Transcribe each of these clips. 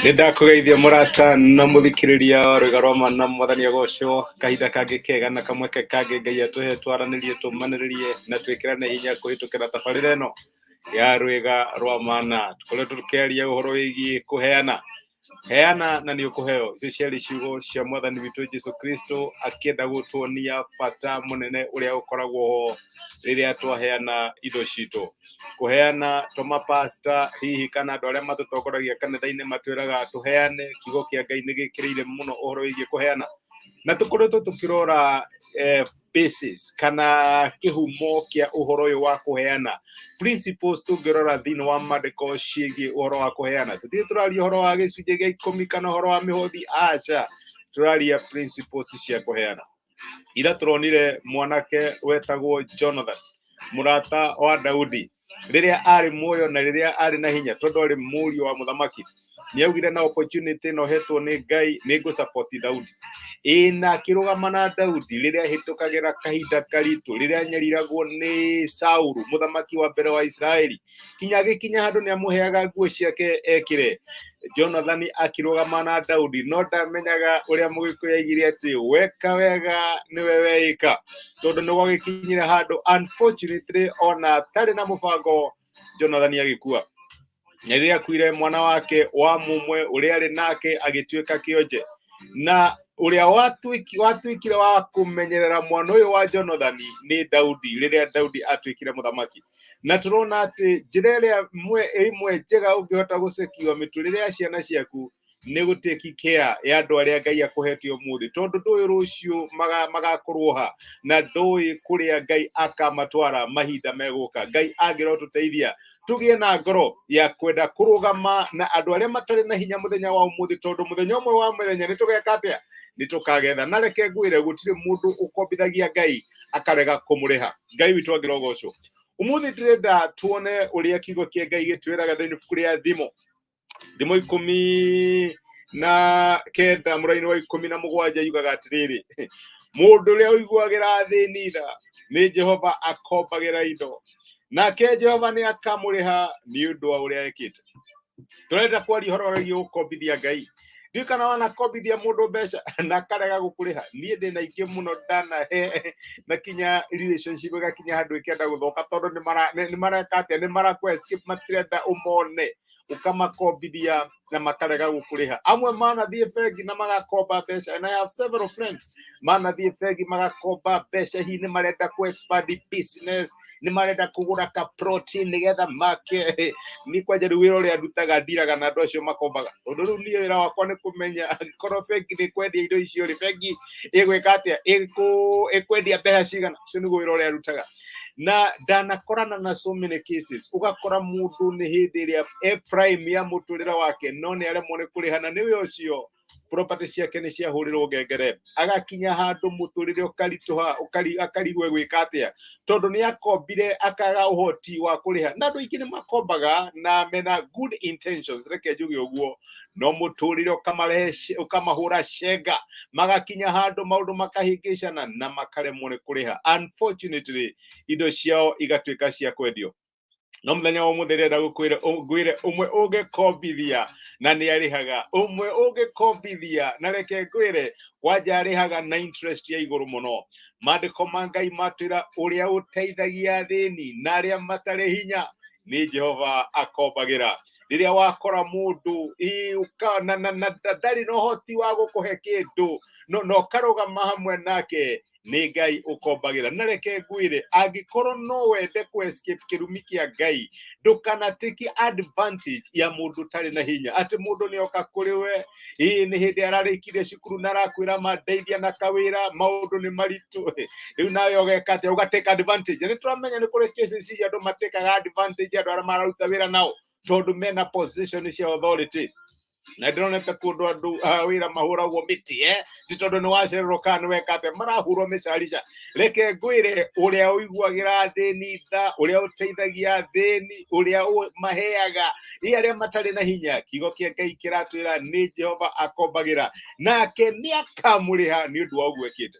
Nĩ ndakũgeithia mũrata na mũthikĩrĩria wa rwĩga rwa mana, mwathani agocwo. Kahinda kangĩ kega na kamweke kangĩ Ngai atũhe twaranĩrie, tũmanĩrĩrie na twĩkĩrane hinya kũhĩtũkĩra tabarĩra ĩno ya rwĩga rwa mana. Tũkoretwo tũkĩaria ũhoro wĩgiĩ kũheana. Heana na nĩ ũkũheo. Icio ciarĩ ciugo cia mwathani witũ Jesu Kristo akĩenda gũtuonia bata mũnene ũrĩa ũkoragwo ho rĩrĩa twaheana indo citũ. Kũheana to mapasta hihi kana andũ arĩa matũtongoragia kanitha-inĩ matwĩraga tũheane. Kiugo kĩa Ngai nĩ gĩkĩrĩire mũno ũhoro wĩgiĩ kũheana, na tũkoretwo tũkĩrora basis kana kĩhumo kĩa ũhoro ũyũ wa kũheana, principles tũngĩrora thĩinĩ wa maandĩko ciĩgiĩ ũhoro wa kũheana. Tũtirĩ tũraria ũhoro wa gĩcunjĩ gĩa ikũmi kana ũhoro wa mĩhothi, aca, tũraria principles cia kũheana. Ira tũronire mwanake wetagwo Jonathan, mũrata wa Daudi, rĩrĩa arĩ muoyo na rĩrĩa arĩ na hinya, tondũ arĩ mũriũ wa mũthamaki, nĩ augire na opportunity ĩno hetwo nĩ Ngai nĩ ngũ-support Daudi. Ĩ na akĩrũgama na Daudi rĩrĩa ahĩtũkagĩra kahinda karitũ, rĩrĩa anyariragwo nĩ Saulu, mũthamaki wa mbere wa Isiraeli, kinya agĩkinya handũ nĩ amũheaga nguo ciake ekĩre. Jonathan akĩrũgama na Daudi, no ndamenyaga ũrĩa Mũgĩkũyũ aigire atĩ weka wega nĩwe weĩka, tondũ nĩ gwagĩkinyire handũ unfortunately ona atarĩ na mũbango Jonathan agĩkua. Na rĩrĩa akuire, mwana wake wa mũmwe ũrĩa arĩ nake agĩtuĩka kĩonje, na ũrĩa watuĩkire wa kũmenyerera mwana ũyũ wa Jonathan nĩ Daudi rĩrĩa Daudi atuĩkire mũthamaki. Na tũrona atĩ njĩra ĩrĩa ĩmwe njega ũngĩhota gũcekiwa mĩtũrĩre ya ciana ciaku nĩ gũtĩki care ya andũ arĩa Ngai akũhete ũmũthĩ, tondũ ndũĩ rũciũ magakorwo ha, na ndũĩ kũrĩa Ngai akamatwara mahinda megũka. Ngai angĩrotũteithia tũgĩe na ngoro ya kwenda kũrũgama na andũ arĩa matarĩ na hinya mũthenya wa ũmũthĩ, tondũ mũthenya ũmwe wa mũthenya nĩ tũgeka atĩa? Nĩ tũkagetha. Na reke ngwĩre, gũtirĩ mũndũ ũkombithagia Ngai akarega kũmũrĩha. Ngai witũ angĩrogocwo. Ũmũthĩ ndĩrenda tuone ũrĩa kiugo kĩa Ngai gĩtwĩraga thĩinĩ ibuku rĩa Thimo, Thimo 19 mũraini wa 17, yugaga atĩrĩrĩ: "Mũndũ ũrĩa ũiguagĩra athĩni tha, nĩ Jehova akombagĩra indo, nake Jehova nĩ akamũrĩha nĩ ũndũ wa ũrĩa ekĩte." Tũrenda kwaria ũhoro wĩgiĩ gũkombithia Ngai. Ndiũĩ kana wanakombithia mũndũ mbeca na akarega gũkũrĩha. Niĩ ndĩna ingĩ mũno ndanahe, na kinya relationship ĩgakinya handũ ĩkenda gũthũka, tondũ nĩ mareka atĩa? Nĩ marakũ escape, matirenda ũmone. Ũkamakombithia na makarega gũkũrĩha. Amwe manathiĩ bengi na magakomba mbeca, and I have several friends manathiĩ bengi magakomba mbeca, hihi nĩ marenda ku expand business, nĩ marenda kũgũra ka protein nĩgetha make. Ni kwanja rĩu wĩra ũrĩa ndutaga, ndiraga na andũ acio makombaga, tondũ rĩu niĩ wĩra wakwa nĩ kũmenya angĩkorwo bengi nĩ kwendia indo icio rĩ, bengi ĩgwĩka atĩa, ĩkwendia mbeca cigana. Ũcio nĩguo wĩra ũrĩa ndutaga, na ndanakorana na so many cases. Ũgakora mũndũ nĩ hĩndĩ ĩrĩa e prime ya mũtũrĩre wake, no nĩ aremwo nĩ kũrĩha, na nĩwe ũcio property ciake nĩ ciahũrĩrwo ngengere, agakinya handũ mũtũrĩre ũkaritũha, akarigwo egwĩka atĩa, tondũ nĩ akombire akaga ũhoti wa kũrĩha. Na andũ aingĩ nĩ makombaga na mena good intentions, reke njuge ũguo, no mũtũrĩre ũkamarehe ũkamahũra cenga, magakinya handũ maũndũ makahĩngĩcana na makaremwo nĩ kũrĩha. Unfortunately, indo ciao igatuĩka cia kwendio. No mũthenya wa ũmũthĩ ndĩrenda gũkwĩra, ngwĩre ũmwe ũngĩkombithia na nĩ arĩhaga, ũmwe ũngĩkombithia, na reke ngwĩre kwanja arĩhaga na interest ya igũrũ mũno. Maandĩko ma Ngai matwĩra ũrĩa ũteithagia athĩni na arĩa matarĩ hinya nĩ Jehova akombagĩra. Rĩrĩa wakora mũndũ ĩ, na ndarĩ na ũhoti wa gũkũhe kĩndũ, no ũkarũgama hamwe nake, nĩ Ngai ũkombagĩra. Na reke ngwĩre, angĩkorwo no wende kũ escape kĩrumi kĩa Ngai, ndũkanatĩki advantage ya mũndũ ũtarĩ na hinya, atĩ mũndũ nĩ oka kũrĩ we, ĩ nĩ hĩndĩ ararĩkirie cukuru na arakwĩra mandeithia na kawĩra, maũndũ nĩ maritũ rĩu, nawe ũgeka atĩa? Ũgatake advantage. Nĩ tũramenya nĩ kũrĩ cases cia andũ matĩkaga advantage andũ arĩa mararuta wĩra nao, tondũ mena position cia authority. Na ndĩronete kũndũ andũ a wĩra mahũragwo mĩtĩ, ti tondũ nĩ wacererwo kana nĩ weka atĩa, marahũrwo mĩcarica. Reke ngwĩre, ũrĩa ũiguagĩra athĩni tha, ũrĩa ũteithagia athĩni, ũrĩa maheaga ĩ arĩa matarĩ na hinya, kiugo kĩa Ngai kĩratwĩra nĩ Jehova akombagĩra, nake nĩ akamũrĩha nĩ ũndũ wa ũguo ekĩte.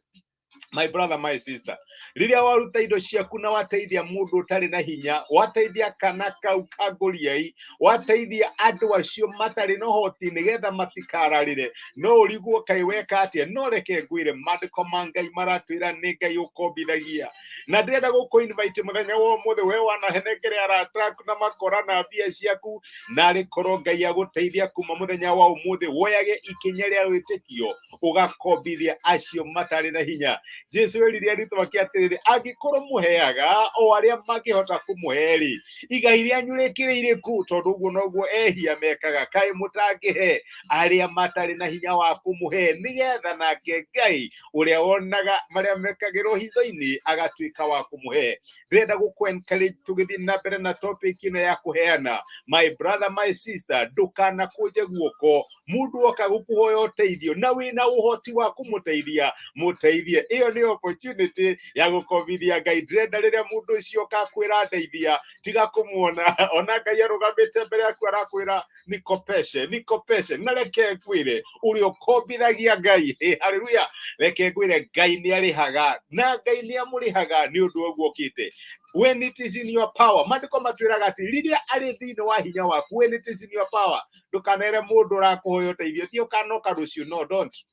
My brother, my sister, rĩrĩa waruta indo ciaku na wateithia mũndũ ũtarĩ na hinya, wateithia kana kau kangũriai, wateithia andũ acio matarĩ na ũhoti nĩgetha matikararĩre, no ũrigwo kaĩ weka atĩa. No reke ngwĩre, maandĩko ma Ngai maratwĩra nĩ Ngai ũkombithagia. Na ndĩrenda gũkũ invite mũthenya wa ũmũthĩ, we wanahenengere arata aku na makora na mbia ciaku, narĩ korwo Ngai agũteithia kuma mũthenya wa ũmũthĩ woyage ikinya rĩa wĩtĩkio ũgakombithia acio matarĩ na hinya. Jesu erire arutwo ake atĩrĩrĩ, angĩkorwo mũheaga o arĩa mangĩhota kũmũhe-rĩ, igai rĩanyu rĩkĩrĩ irĩkũ? Tondũ ũguo noguo ehia mekaga. Kaĩ mũtangĩhe arĩa matarĩ na hinya wa kũmũhe, nĩgetha nake Ngai ũrĩa wonaga marĩa mekagĩrwo hitho-inĩ agatuĩka wa kũmũhe. Ndĩrenda gũkũ encourage tũgĩthiĩ na mbere na topic ĩno ya kũheana. My brother, my sister, ndũkanakũnje guoko mundu oka gukuhoya uteithio na wina uhoti wa kumuteithia, muteithie. Iyo ni opportunity ya gukombithia Ngai. Ndĩrenda rĩrĩa mundu ucio oka kwĩra ndeithia, tiga kumuona ona Ngai arugamĩte mbere yaku arakwĩra nikopeshe, nikopeshe. Na reke ngwĩre, ũrĩa ũkombithagia Ngai, hey, haleluya, reke ngwĩre, Ngai nĩ arĩhaga, na Ngai nĩ amũrĩhaga nĩ ũndũ wa ũguo okĩte. When it is in your power, maandĩko matwĩraga atĩ rĩrĩa arĩ thĩinĩ wa hinya waku, when it is in your power, ndũkanere mũndũ ũrakũhoya ũteithio thiĩ ũkanoka rũciũ. No, don't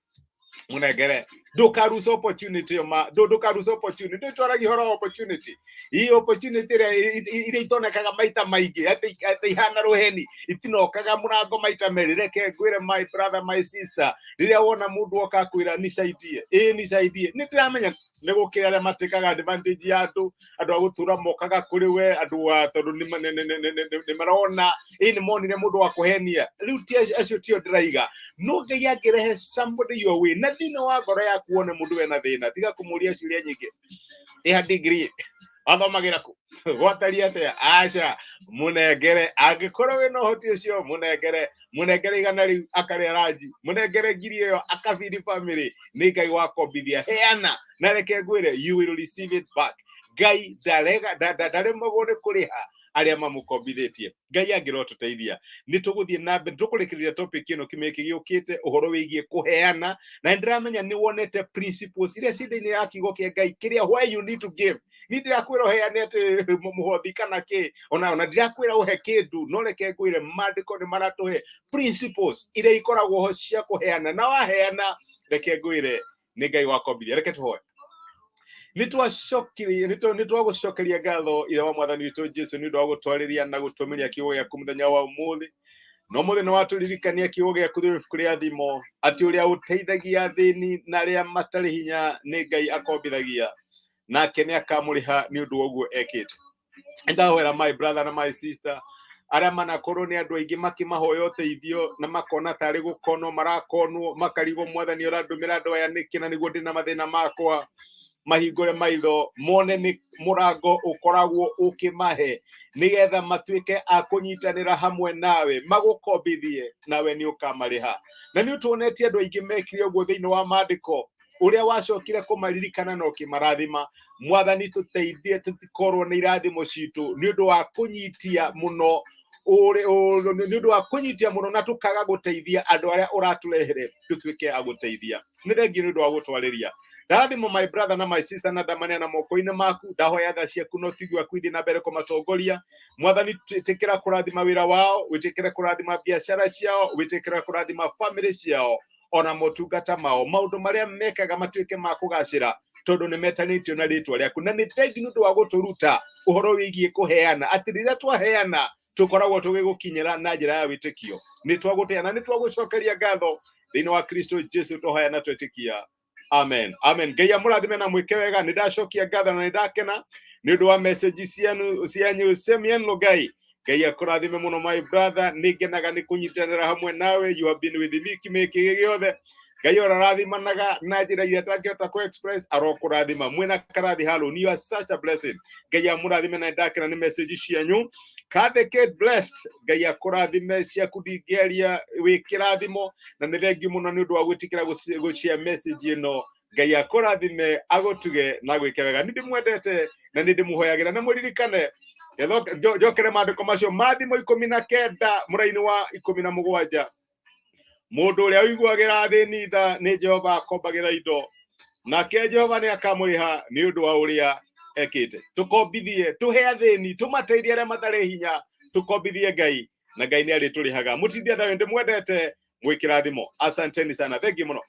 munengere, ndũkaruca opportunity ĩyo, ma ndũkaruca opportunity. Ndĩtwaragia ũhoro wa opportunity, ii opportunity ĩrĩa iria itonekaga maita maingĩ, atĩ ihana rũheni, itinokaga mũrango maita merĩ. Reke ngwĩre, my brother, my sister, rĩrĩa wona mũndũ oka akwĩra nisaidie, ĩĩ nisaidie, nĩ ndĩramenya nĩ gũkĩrĩ arĩa matĩkaga advantage ya andũ, andũ a gũtũra mokaga kũrĩ we, andũ a tondũ nĩ marona ĩ nĩ monire mũndũ wa kũhenia. Rĩu ti acio tio ndĩraiga. No Ngai angĩrehe somebody your way na thĩinĩ wa ngoro yaku wone mũndũ wena thĩna, tiga kũmũria ciũria nyingĩ, ĩha degree, athomagĩra kũ, gwataria atĩa. Aca, mũnengere. Angĩkorwo wĩna ũhoti ũcio, mũnengere. Mũnengere 100 rĩu akarĩa ranji, mũnengere 1,000 ĩyo akabidi family. Nĩ Ngai wakombithia. Heana, na reke ngwĩre, you will receive it back. Ngai ndarega ndaremagwo nĩ kũrĩha arĩa mamũkombithĩtie. Ngai angĩrotũteithia, nĩ tũgũthiĩ na mbere, tũkũrĩkĩrĩria topic ĩno kiumia gĩkĩ gĩũkĩte, ũhoro wĩgiĩ kũheana. Na nĩ ndĩramenya nĩ wonete principles iria ci thĩinĩ ya kiugo kĩa Ngai, kĩrĩa why you need to give. Ni ndĩrakwĩra ũheane atĩ mũhothi kana kĩ, ona ndirakwĩra ũhe kĩndũ. No reke ngwĩre, maandĩko nĩ maratũhe principles iria ikoragwo ho cia kũheana, na waheana, reke ngwĩre, nĩ Ngai wakombithia. Reke tũhoe. Nĩ twagũcokeria ngatho, Ithe wa Mwathani witũ Jesu, nĩ ũndũ wa gũtwarĩria na gũtũmĩria kiugo gĩaku mũthenya wa ũmũthĩ. No mũthĩ nĩ watũririkania kiugo gĩaku thĩinĩ wa ibuku rĩa Thimo, atĩ ũrĩa ũteithagia athĩni na arĩa matarĩ hinya nĩ Ngai akombithagia, nake nĩ akamũrĩha nĩ ũndũ wa ũguo ekĩte. Ndahoera my brother na my sister arĩa manakorwo nĩ andũ aingĩ makĩmahoya ũteithio na makona tarĩ gũkonwo marakonwo, makarigwo, Mwathani ũrandũmĩra andũ aya nĩkĩ na nĩguo ndĩna mathĩna makwa? Mahingũre maitho mone nĩ mũrango ũkoragwo ũkĩmahe nĩgetha matuĩke a kũnyitanĩra hamwe nawe, magũkombithie, nawe nĩ ũkamarĩha. Na nĩ ũtuonetie andũ aingĩ mekire ũguo thĩinĩ wa maandĩko, ũrĩa wacokire kũmaririkana na ũkĩmarathima. Mwathani, tũteithie tũtikorwo nĩ irathimo citũ nĩ ũndũ wa kũnyitia mũno, nĩ ũndũ wa kũnyitia mũno na tũkaga gũteithia andũ arĩa ũratũrehere tũtuĩke a gũteithia. Nĩ thengiũ nĩ ũndũ wa gũtwarĩria. Ndathimo my brother na my sister na ndamaneana moko-inĩ maku. Ndahoya tha ciaku na ũtugi waku ithiĩ na mbere kũmatongoria. Mwathani, ĩtĩkĩra kũrathima wĩra wao, wĩtĩkĩre kũrathima biacara ciao, wĩtĩkĩre kũrathima family ciao, ona motungata mao, maũndũ marĩa mekaga matuĩke ma kũgacĩra, tondũ nĩ metanĩtio na rĩtwa rĩaku. Na nĩ thengi nĩ ũndũ wa gũtũruta ũhoro wĩgiĩ kũheana, atĩ rĩrĩa twaheana tũkoragwo tũgĩgũkinyĩra na njĩra ya wĩtĩkio. Nĩ twagũtĩa na nĩ twagũcokeria ngatho thĩinĩ wa Kristo Jesu twahoya na twetĩkia, amen, amen. Ngai amũrathime na mwĩke wega. Nĩ ndacokia ngatho na nĩ ndakena nĩ ũndũ wa message cianyu. Semien Lugai, Ngai akũrathime mũno, my brother. Nĩ ngenaga nĩ kũnyitanĩra hamwe nawe. You have been with me kiumia gĩkĩ gĩothe. Ngai ũrarathimanaga na njĩra iria atangĩhota kũ express, arokũrathima mwĩna karathi Harũni. You are such a blessing. Ngai amũrathime na ndakena nĩ message cianyu. Kathe Kate Blessed, Ngai akũrathime, ciaku ndingĩaria, wĩ kĩrathimo, na nĩ thengiũ mũno nĩ ũndũ wa gwĩtĩkĩra gũshare message ĩno. Ngai akũrathime, agũtuge na gwĩke wega. Nĩ ndĩmwendete na nĩ ndĩmũhoyagĩra. Na mũririkane, njokere maandĩko macio ma Thimo 19 mũraini wa 17, mũndũ ũrĩa ũiguagĩra athĩni tha nĩ Jehova akombagĩra indo, Nake Jehova nĩ akamũrĩha nĩ ũndũ wa ũrĩa ekĩte. Tũkombithie, tũhe athĩni, tũmateithie arĩa matarĩ hinya, tũkombithie Ngai na Ngai nĩ arĩtũrĩhaga. Mũtindie thayũ, ndĩmwendete, mwĩ kĩrathimo. Asanteni sana, thengiũ mũno.